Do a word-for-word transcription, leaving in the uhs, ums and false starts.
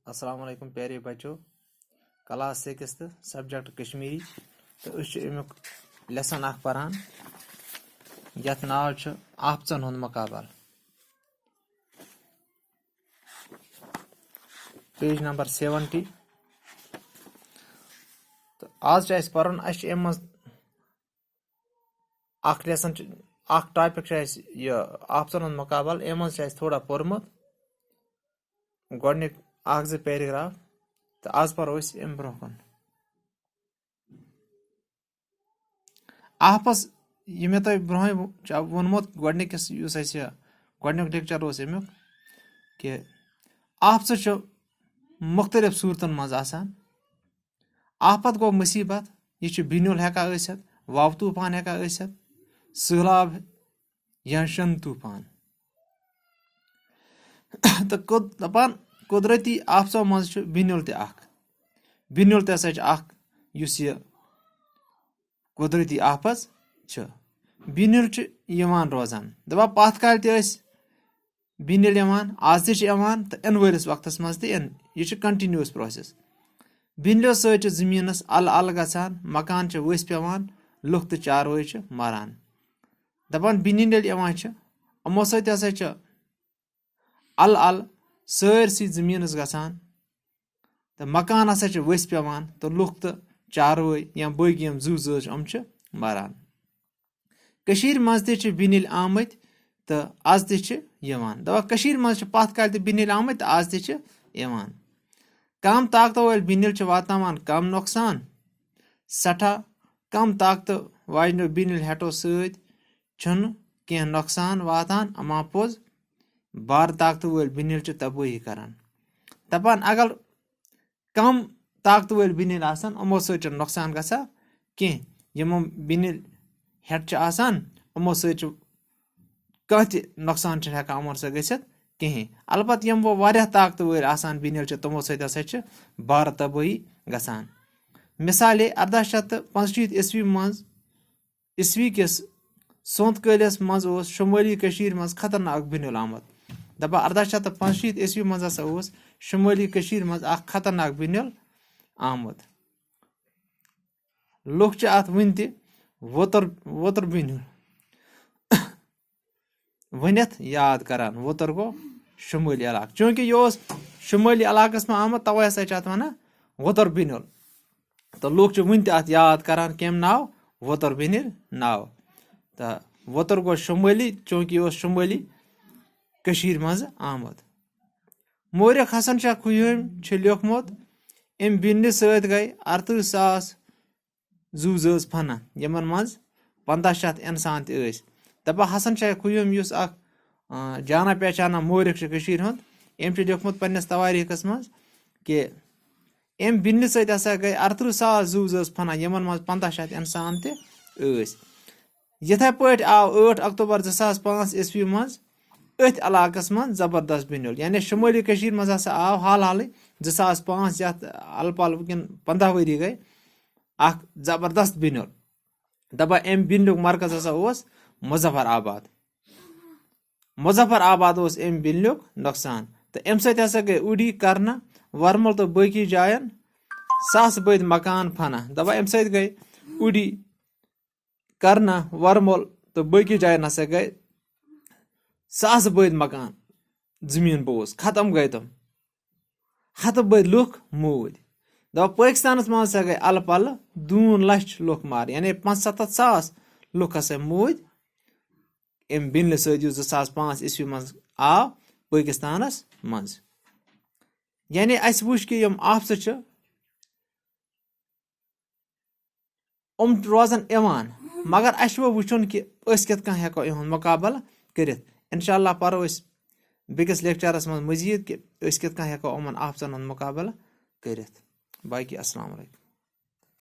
السلام علیکم پیارے بچو، کلاس سکستھ، سبجیکٹ کشمیری۔ تہٕ أسۍ چھِ اَمیُک لیسن اکھ پران، یَتھ ناو چھُ آفژن ہُنٛد مقابل، پیج نمبر سیونٹی۔ تہٕ آز چھُ اَسہِ پرُن، اَسہِ چھُ اَمہِ منٛز اکھ لیسن چھُ، اکھ ٹاپک چھُ اَسہِ یہِ آفژن ہُنٛد مقابل۔ اَمہِ منٛز چھُ اَسہِ تھوڑا پوٚرمُت، گۄڈٕنیُک اکھ زٕ پیراگراف، تہٕ آز پرو أسۍ اَمہِ برونٛہہ کُن۔ آفژ، یہِ مےٚ تۄہہِ برونٛہٕے وو-، چھا ووٚنمُت، گۄڈٕنِکِس یُس اَسہِ یہِ گۄڈٕنیُک لیکچر اوس اَمیُک، کہِ آفژٕ چھُ مُختٔلِف صوٗرتن منٛز آسان۔ آفت گوٚو مُصیٖبت، یہِ چھُ بِنیُل ہٮ۪کان ٲسِتھ، واو طوٗفان ہٮ۪کان ٲسِتھ، سٔہلاب یا شن طوٗفان۔ تہٕ قد-، دَپان، قۄدرٔتی آفژو منٛز چھُ بِنیُل تہِ اکھ۔ بِنیُل تہِ ہسا چھُ اکھ، یُس یہِ قۄدرٔتی آفژ چھِ۔ بِنیُل چھِ یِوان روزان۔ دَپان، پَتھ کالہِ تہِ ٲسۍ بِنیُل یِوان، آز تہِ چھِ یِوان تہٕ یِنہٕ وٲلِس وقتَس منٛز تہِ یِن۔ یہِ چھِ continuous process۔ بِنیُلو سۭتۍ چھِ زٔمیٖنَس اَلہٕ اَلہٕ گژھان، مکان چھِ ؤسۍ پٮ۪وان، لُکھ تہٕ چاروٲے چھِ مَران۔ دَپان، بِنیُل ییٚلہِ یِوان چھِ، یِمو سۭتۍ ہسا چھِ اَلہٕ اَلہٕ سٲرسٕے زٔمیٖنَس گژھان۔ تہٕ مکان ہسا چھِ ؤسۍ پٮ۪وان تہٕ لُکھ تہٕ چاروٲے یا باقٕے یِم زُو زٲژ چھِ، یِم چھِ مَران۔ کٔشیٖرِ منٛز تہِ چھِ بِنیُل آمٕتۍ تہٕ آز تہِ چھِ یِوان۔ دَپان، کٔشیٖرِ منٛز چھِ پَتھ کالہِ تہِ بِنیُل آمٕتۍ تہٕ آز تہِ چھِ یِوان۔ کم طاقتہٕ وٲلۍ بِنیُل چھِ واتناوان کم نۄقصان۔ سٮ۪ٹھاہ کم طاقتہٕ واجنیو بِنیُل ہٮ۪ٹو سۭتۍ چھُنہٕ کینٛہہ نۄقصان واتان، اما پوٚز بارٕ طاقتہٕ وٲلۍ بِنیُل چھِ تبٲہی کران۔ دَپان، اگر کم طاقتہٕ وٲلۍ بِنیُل آسن، یِمو سۭتۍ چھُنہٕ نۄقصان گژھان کینٛہہ۔ یِمو بِنیُل ہٮ۪ٹ چھِ آسان، یِمو سۭتۍ چھُ کانٛہہ تہِ نۄقصان چھُنہٕ ہٮ۪کان یِمن سۭتۍ گٔژھِتھ کِہیٖنۍ۔ البتہٕ یِم وۄنۍ واریاہ طاقتہٕ وٲلۍ آسان بِنیُل چھِ، تِمو سۭتۍ ہسا چھِ بارٕ تبٲہی گژھان۔ مثالے، ارداہ شیٚتھ تہٕ پانٛژشیٖتھ عیسوی منٛز، عیسوی کِس سونٛتہٕ کٲلِس منٛز اوس شُمٲلی کٔشیٖرِ منٛز خطرناک بِنیُل آمُت۔ دَپان، ارداہ شیٚتھ تہٕ پانٛژشیٖتھ عیسوی منٛز ہسا اوس شُمٲلی کٔشیٖرِ منٛز اکھ خطرناک بِنیُل آمُت۔ لُکھ چھِ اَتھ وٕنہِ تہِ وۄتُر، وۄتُر بِنیُل ؤنِتھ یاد کران۔ وۄتُر گوٚو شُمٲلی علاقہٕ۔ چوٗنٛکہِ یہِ اوس شُمٲلی علاقس منٛز آمُت، تَوَے ہسا چھِ اَتھ وَنان وۄتُر بِنیُل۔ تہٕ لُکھ چھِ وٕنہِ تہِ اَتھ یاد کران کَمہِ ناو؟ وۄتُر بِنیُل ناو۔ تہٕ وۄتُر گوٚو شُمٲلی، چوٗنٛکہِ یہِ اوس شُمٲلی کٔشیٖرِ منٛز آمُت۔ مورخ حسن شاہ خیوم چھُ لیوٗکھمُت، اَمہِ بِنیُلہِ سۭتۍ گٔے اَرتٕرٛہ ساس زُو زٲژ فنا، یِمن منٛز پنٛداہ شیٚتھ اِنسان تہِ ٲسۍ۔ دَپان، حسن شاہ خیوم، یُس اکھ، آ، جانا پہچانا مورخ چھُ کٔشیٖرِ ہُنٛد، أمۍ چھُ لیوٗکھمُت پننِس توٲریٖخس منٛز کہِ اَمہِ بِنیُلہِ سۭتۍ ہسا گٔے اَرتٕرٛہ ساس زُو زٲژ فنا، یِمن منٛز پنٛداہ شیٚتھ اِنسان تہِ ٲسۍ۔ یِتھے پٲٹھۍ آو ٲٹھ اکتوبر زٕ ساس پانٛژھ عیسوی منٛز أتھۍ علاقس منٛز زبردست بِنیُل، یعنی شُمٲلی کٔشیٖرِ منٛز ہسا آو حال حالٕے زٕ ساس پانٛژھ، یَتھ الہٕ پلہٕ وٕنکیٚن پنٛداہ ؤری گٔے، اکھ زبردست بِنیُل۔ دَپان، اَمہِ بِنیُلُک مرکز ہسا اوس مظفر آباد۔ مظفر آباد اوس اَمہِ بِنیُلُک نۄقصان۔ تہٕ اَمہِ سۭتۍ ہسا گٔے اُڈی، کرنہٕ، ورمُل تہٕ باقی جاین ساسہٕ بٔدۍ مکان فنا۔ دَپان، اَمہِ سۭتۍ گٔے اُڈی، کرنہٕ، ورمُل تہٕ باقی جاین ہسا گٔے ساسہٕ بٔدۍ مکان، زٔمیٖن بوس، ختم گٔے تِم۔ ہتہٕ بٔدۍ لُکھ موٗدۍ۔ دَپان، پٲکِستانَس منٛز ہسا گٔے اَلہٕ پَلہٕ دوٗن لَچھ لُکھ مارٕ، یعنی پانٛژھ سَتَتھ ساس لُکھ ہسا موٗدۍ اَمہِ بِنیُلہِ سۭتۍ، یُس زٕ ساس پانٛژھ عیسوی منٛز آو پٲکِستانَس منٛز۔ یعنی اَسہِ وٕچھ کہِ یِم آفژٕ چھِ، یِم روزَن یِوان، مگر اَسہِ چھُ وۄنۍ وٕچھُن کہِ أسۍ کِتھ کٔنۍ ہٮ۪کو یِہُنٛد مُقابلہٕ کٔرِتھ۔ اِنشاء اللہ پَرو أسۍ بیٚکِس لیکچرَس منٛز مٔزیٖد کہِ أسۍ کِتھ کٔنۍ ہٮ۪کو یِمَن آفژَن ہُنٛد مُقابلہٕ کٔرِتھ۔ باقٕے السلام علیکم۔